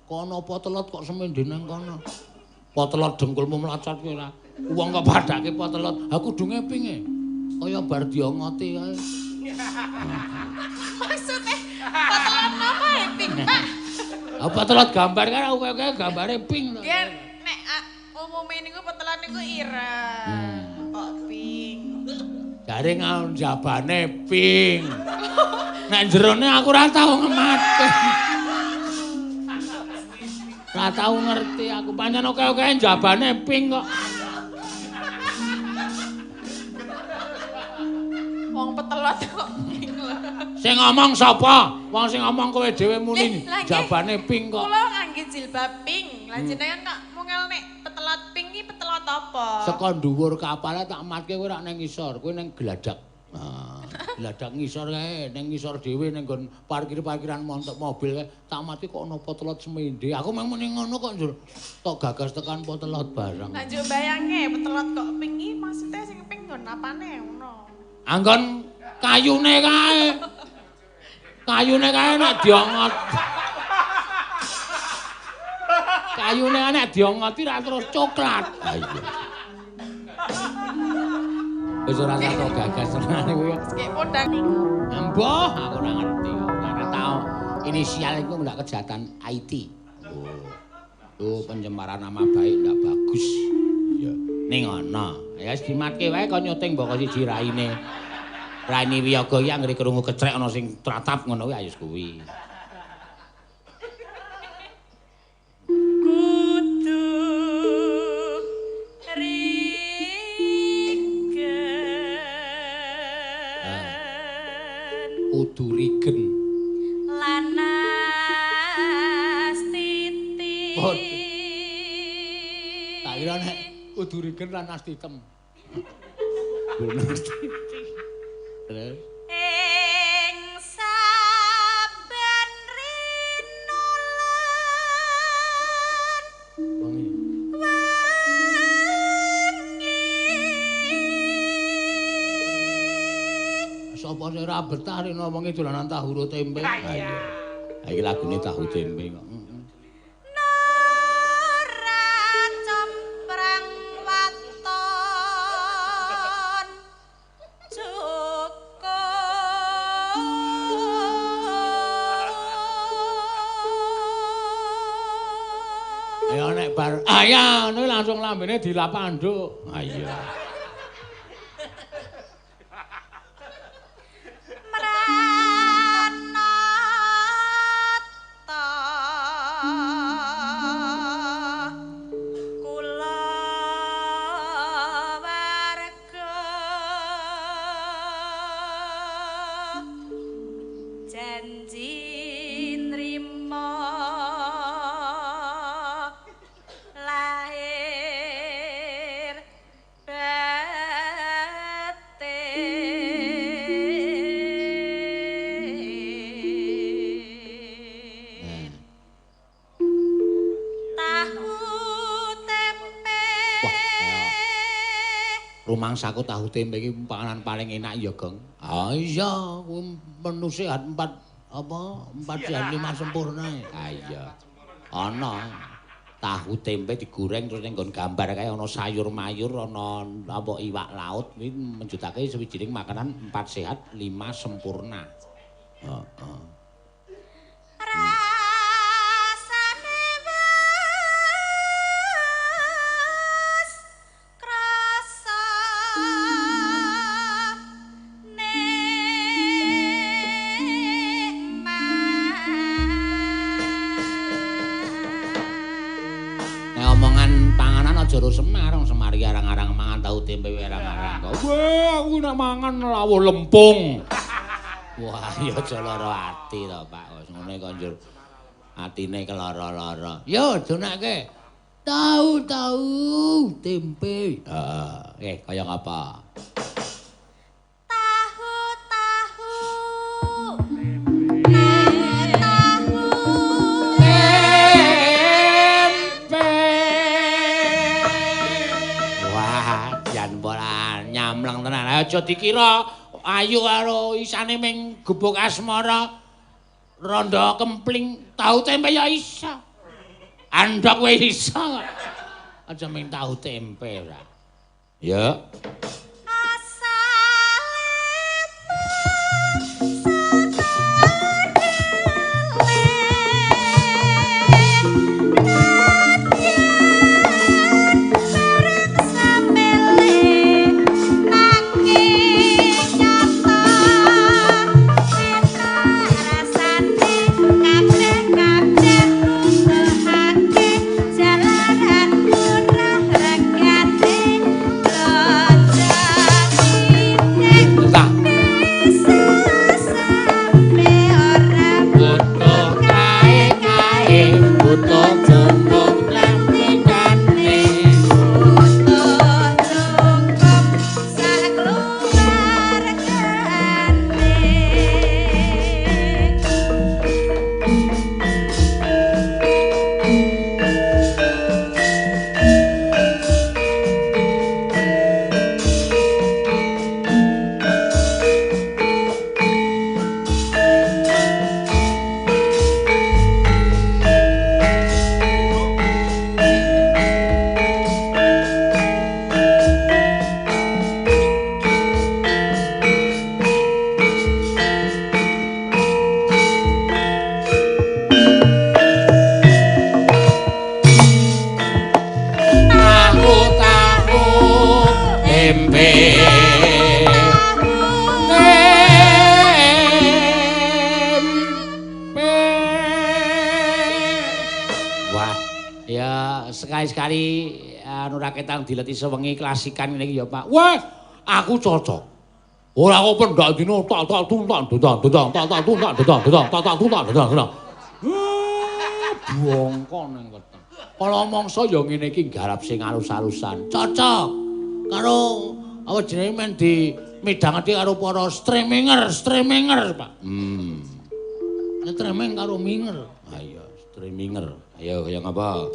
Kok ana potelot kok semende nang kono. Potelot dengkulmu mlocot kuwi ora. Wong kok padake potelot. Ha kudunge pinge? Kaya bar diongoti kae. Maksude potelot napa e pink, Pak? Ha potelot gambar kan aku kaya gambare pink to. Nggih, nek umume niku potelot niku ireng. Kok pink. Jare njabane pink. Nek jerone aku ora tau ngematke. Ora tau ngerti aku pancen oke-oke njabane pink kok. Wong petelot kok pink lho. Sing ngomong sapa? Wong sing ngomong kowe dhewe muni njabane pink kok. Kula ngangge jilbab pink. Lah jenengan kok mungel nek petelot pink iki petelot apa? Saka dhuwur kapale tak matke kowe rak nang ngisor, kowe nang gladak. Nah, gladak ngisor kae, nang ngisor dhewe nang nggon parkir-parkiran montok mobil kae, tak mati kok ana potelot semende. Aku mung muni ngono kok njur tok gagas tekan potelot bareng. Lah njuk bayangke petelot kok pink iki maksude sing pink nggon apane ngono. Anggon kayune kae. Kayune kae nek diongot. Kayune nek diongoti ra terus coklat. Ha iya. Wis ora tok gagas tenan kuwi. Wis podang niku. Embuh, aku ora ngerti. Ora tau. Inisial iku ndak kejahatan IT. Oh. Oh, pencemaran nama baik ndak bagus. Iya. Ning ana. Ya wis dimatke wae kon nyuting mbok siji raine. Raine wiyaga iki anggere krungu kecrek ana sing tratap ngono kuwi ayo kuwi. Kudu Kudu rigen lanas titi. Tak kira nek kudu rigen lanas titem. Lanas titi. Terus ing saben rina lan wengi. Sapa sing ora betah rina wengi dolanan tahu ro tempe. Ha iya. Ha iki lagune tahu tempe kok. Ora cemprang waton cukup. Ayo nek bar ayah ngono langsung lambene dilapanduk. Ha iya. Mranata kula warga janji nrimo lahir batin. Tahu tempe. Wah, kaya rumangsaku tahu tempe iki panganan paling enak ya, Gong. Ah iya, kuwi menu sehat 4 apa 4 sehat 5 sempurna. Ah iya. Ana tahu tempe digoreng terus ning nggon gambar kae ana sayur mayur, ana apa iwak laut kuwi menjutake sawijining makanan 4 sehat 5 sempurna. Heeh. Rasane wis krasa nikmat. Nek omongan panganan aja ro Semar, wong Semar iki arang-arang mangan tahu tempe wae arang-arang kok. Wah, aku nek mangan lawuh lempung. Wah, ya aja lara ati to, Pak. Wis ngene kok njur atine kelara-lara. Yo, donake. Tahu-tahu tempe. Heeh, kaya ngapa? Tahu tahu tahu Tempe. Wah, jan ora nyamleng tenan. Aja dikira ayu karo isane ming gubuk asmara. Rondo kempling tahu tempe ya isa. Andhok kowe iso. Aja ming tahu tempe ora. Ya. Sekali-sekali anu raketang dileti sewengi klasikan ngene iki ya Pak. Wah, aku cocok. Ora kok pendak dina tak tak tuntak dodang dodang tak tak tuntak dodang dodang tak tak tuntak dodang dodang. Bongko ning weteng. Kala mangsa ya ngene iki garap sing alus-alusan. Cocok karo apa jenenge men di midhangeti karo para streaminger, streaminger Pak. Streaming karo minger. Ayo streaminger. Ayo kaya ngapa?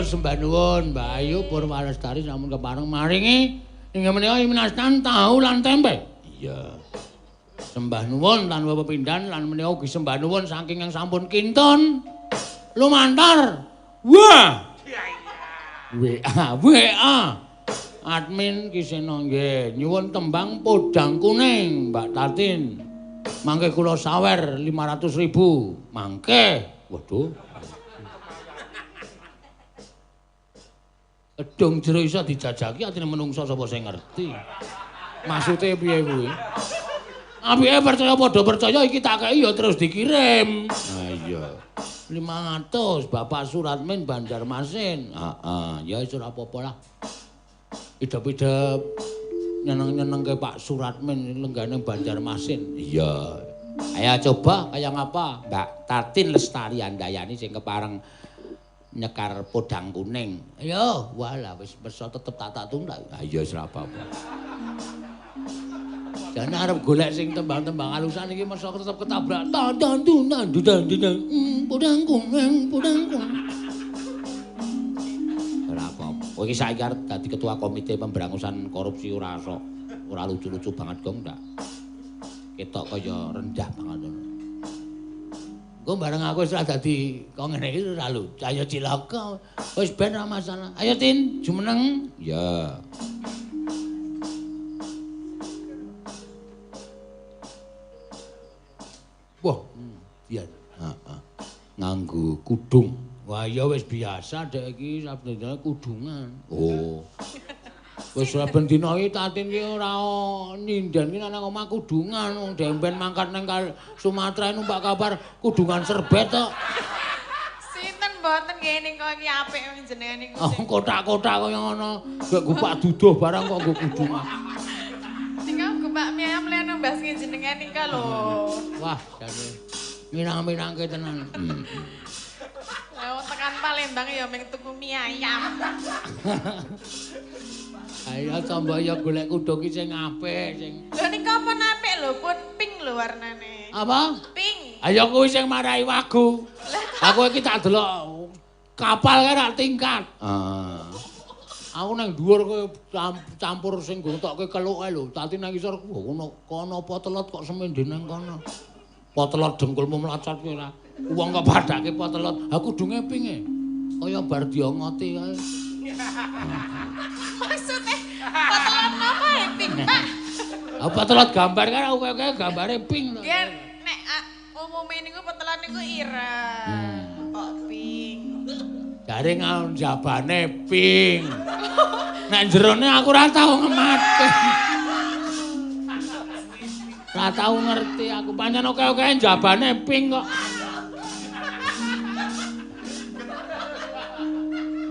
Sembah nuwun Mbak Ayu Purwalestari sampun kepareng maringi inggih menika minastan tahu lan tempe. Iya. Sembah nuwun tanpa pepindhan lan menika ugi sembah nuwun saking yang sampun kinten lumantar. Wah. WA WA. Admin Kisena nggih nyuwun tembang Podang Kuning Mbak Tatin. Mangke kula sawer 500.000. Mangke. Waduh. Edung jero iso dijajaki atine menungso sapa sing ngerti. Maksude piye kuwi? Apike percaya padha percaya iki tak kei ya terus dikirim. Ha iya. 500 Bapak Suratmin Banjarmasin. Heeh, ya wis ora apa-apa lah. Idep-idep nyeneng-nyenengke Pak Suratmin lenggane Banjarmasin. Iya. Ayo coba kaya ngapa Mbak Tatin Lestari Handayani sing kepareng nyekar Podang Kuning. Ayo, walah wis meso tetep tak tak tuntak. Ha iya wis ora apa-apa. Jane arep golek sing tembang-tembang alusan iki meso tetep ketabrak. Ta dan tunan dudan dudan. Podang kuning, podang kuning. Ora apa-apa. Iki saiki arep dadi ketua komite pemberangusan korupsi ora sok. Ora lucu-lucu banget gong ndak. Ketok kaya rendah banget ngono. Engko bareng aku wis ora dadi kok ngene iki ora lucu. Ayo cilaka. Wis ben ora masalah. Ayo Tin, jumeneng. Ya. Wah, iya. Heeh. Nganggo kudung. Wah, ya wis biasa dek iki sabdane kudungan. Oh. Wis ben dina iki Tatin ki ora nyinden ki nang omah kudungan, demben mangkat nang Sumatera numpak kapal kudungan serbet kok. Sinten mboten nggih ning kok iki apik jenengan niku. Oh, kotak-kotak kaya ngono. Gek gupak duduh barang kok nggo kudungan. Nika gupak mie ayam lek numbas jenengan nika lho. Wah, jane minang-minangke tenan. Lah wong tekan Palembang ya mung tuku mie ayam. Ayo coba ya golek kudung ki sing apik sing. Lho nika pun apik lho, pun pink lho warnane. Apa? Pink. Ayo kuwi sing marai wagu. Aku iki tak delok kapal kae rak tingkat. Heeh. Aku nang dhuwur kowe campur sing nggo tokke keluk kae lho. Tati nang ngisor kono kono potelot kok semende nang kono. Potelot dengkulmu mlocot kuwi ora. Wong kok padake potelot. Ha kudunge pinge? Kaya bar diongoti kae. Maksudnya potelot napa ya pink, Pak? Ha potelot gambar kan aku kaya gambare pink lho. Nggih, nek umume niku potelot niku ireng. Kok pink. Jare njabane pink. Nek jerone aku ora tau ngematke. Ora tau ngerti aku pancen oke-oke njabane pink kok.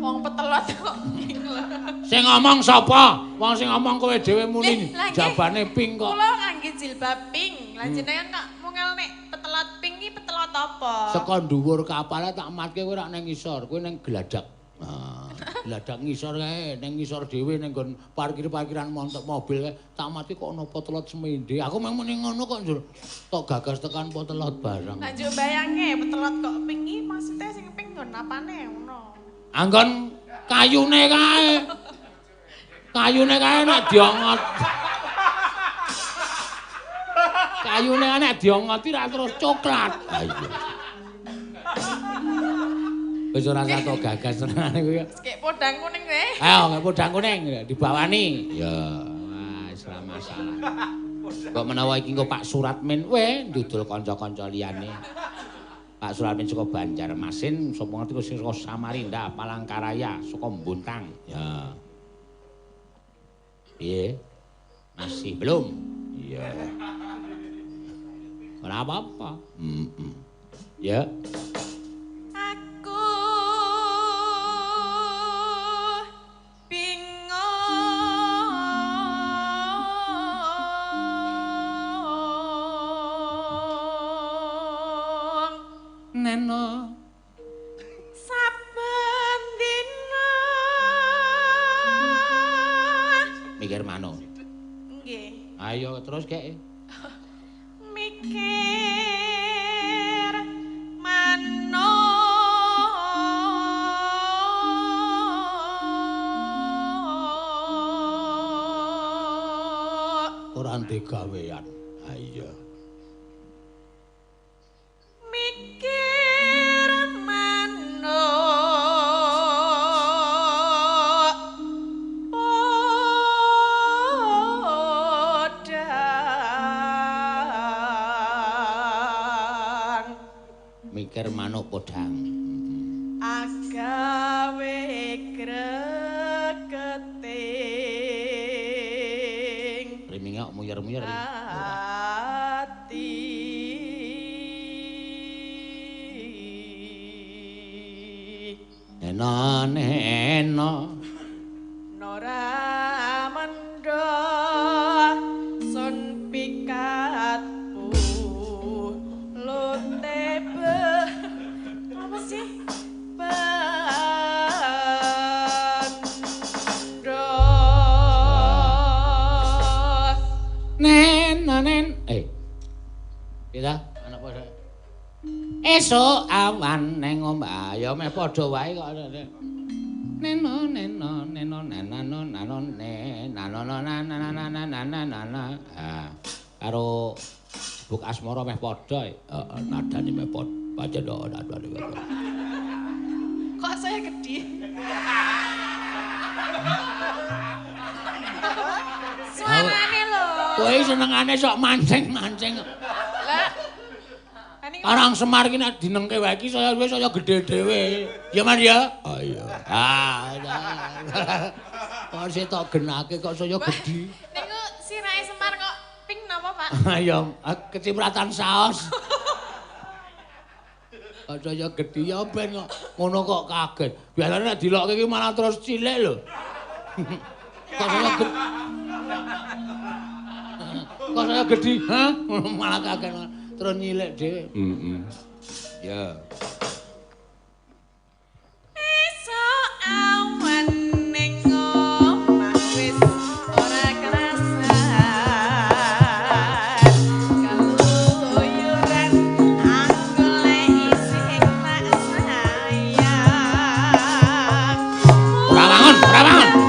Wong petelot kok pink lho. Sing ngomong sapa? Wong sing ngomong kowe dhewe muni jabane pink kok. Kula ngangge jilbab pink. Lah jenengan kok mungel nek petelot pink iki petelot apa? Saka dhuwur kapale tak matke kowe rak nang ngisor, kowe nang gladak. Nah, gladak ngisor kae, nang ngisor dhewe nang nggon parkir-parkiran montok mobil kae, tak matke kok ana potelot semende. Aku mung muni ngono kok njur tok gagas tekan potelot bareng. Lah njuk bayangke petelot kok pink iki maksude sing pink nggon apane ngono? Anggon kayune kae. Kayune kae nek diongot. Kayune nek diongoti ra terus coklat. Ha iya. Wis ora satu gagas tenane kuwi. Kek podang kuning kowe. Ayo, kek podang kuning dibawani. Ya, wah wis ora masalah. Kok menawa iki engko Pak Suratmin we ndudul kanca-kanca liyane. Pak Suratmin saka Banjarmasin, sapa ngerti sing saka Samarinda, Palangkaraya, saka Bontang. Ya. Piye? Masih belum? Iya. Ora apa-apa. Heeh. Ya. Aku bingung neno saben dina mikir manuk. Nggih. Ayo terus kek. Mikir manuk ora ndek gawean. Ha iya. Mikir manuk podang. Mikir manuk podang. Agawe gregeting. Riminge kok muyer-muyer. Ati. Neno neno nora mendho sun pikat pulute be apa sih bendo. Nen nen Pita anak padha. Esuk awan neng omah ya meh padha wae kok. Neno neno neno nano nano ne nano nana nana nana nana. Ah, karo Buk Asmara meh padha. Heeh, nadane meh padha. Pancen nadane meh padha. Kok saya gedhi? Suarane lho. Kowe senengane sok mancing-mancing. Lah Karang Semar iki nek dinengke wae iki saya wis saya gedhe dhewe. Ya Man ya? Oh iya. Ah. Kok sing tok genake kok saya gedhi. Niku sirahe Semar kok pink napa, Pak? Ya kecipratan saos. Kok saya gedhi ya ben kok ngono kok kaget. Biasane nek dilokke iki malah terus cilik lho. Kok saya gedhi. Kok saya gedhi, hah? Malah kaget terus nyilek dhewe. Heeh. Ya. Esuk awan ning omah wis ora kerasan. Keluyuran anggoleki sing tak sayang. Ora wangun, ora wangun.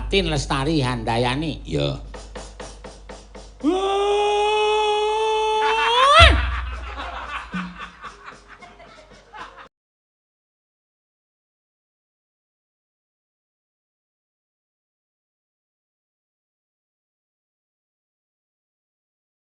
Lestari Handayani. Ya.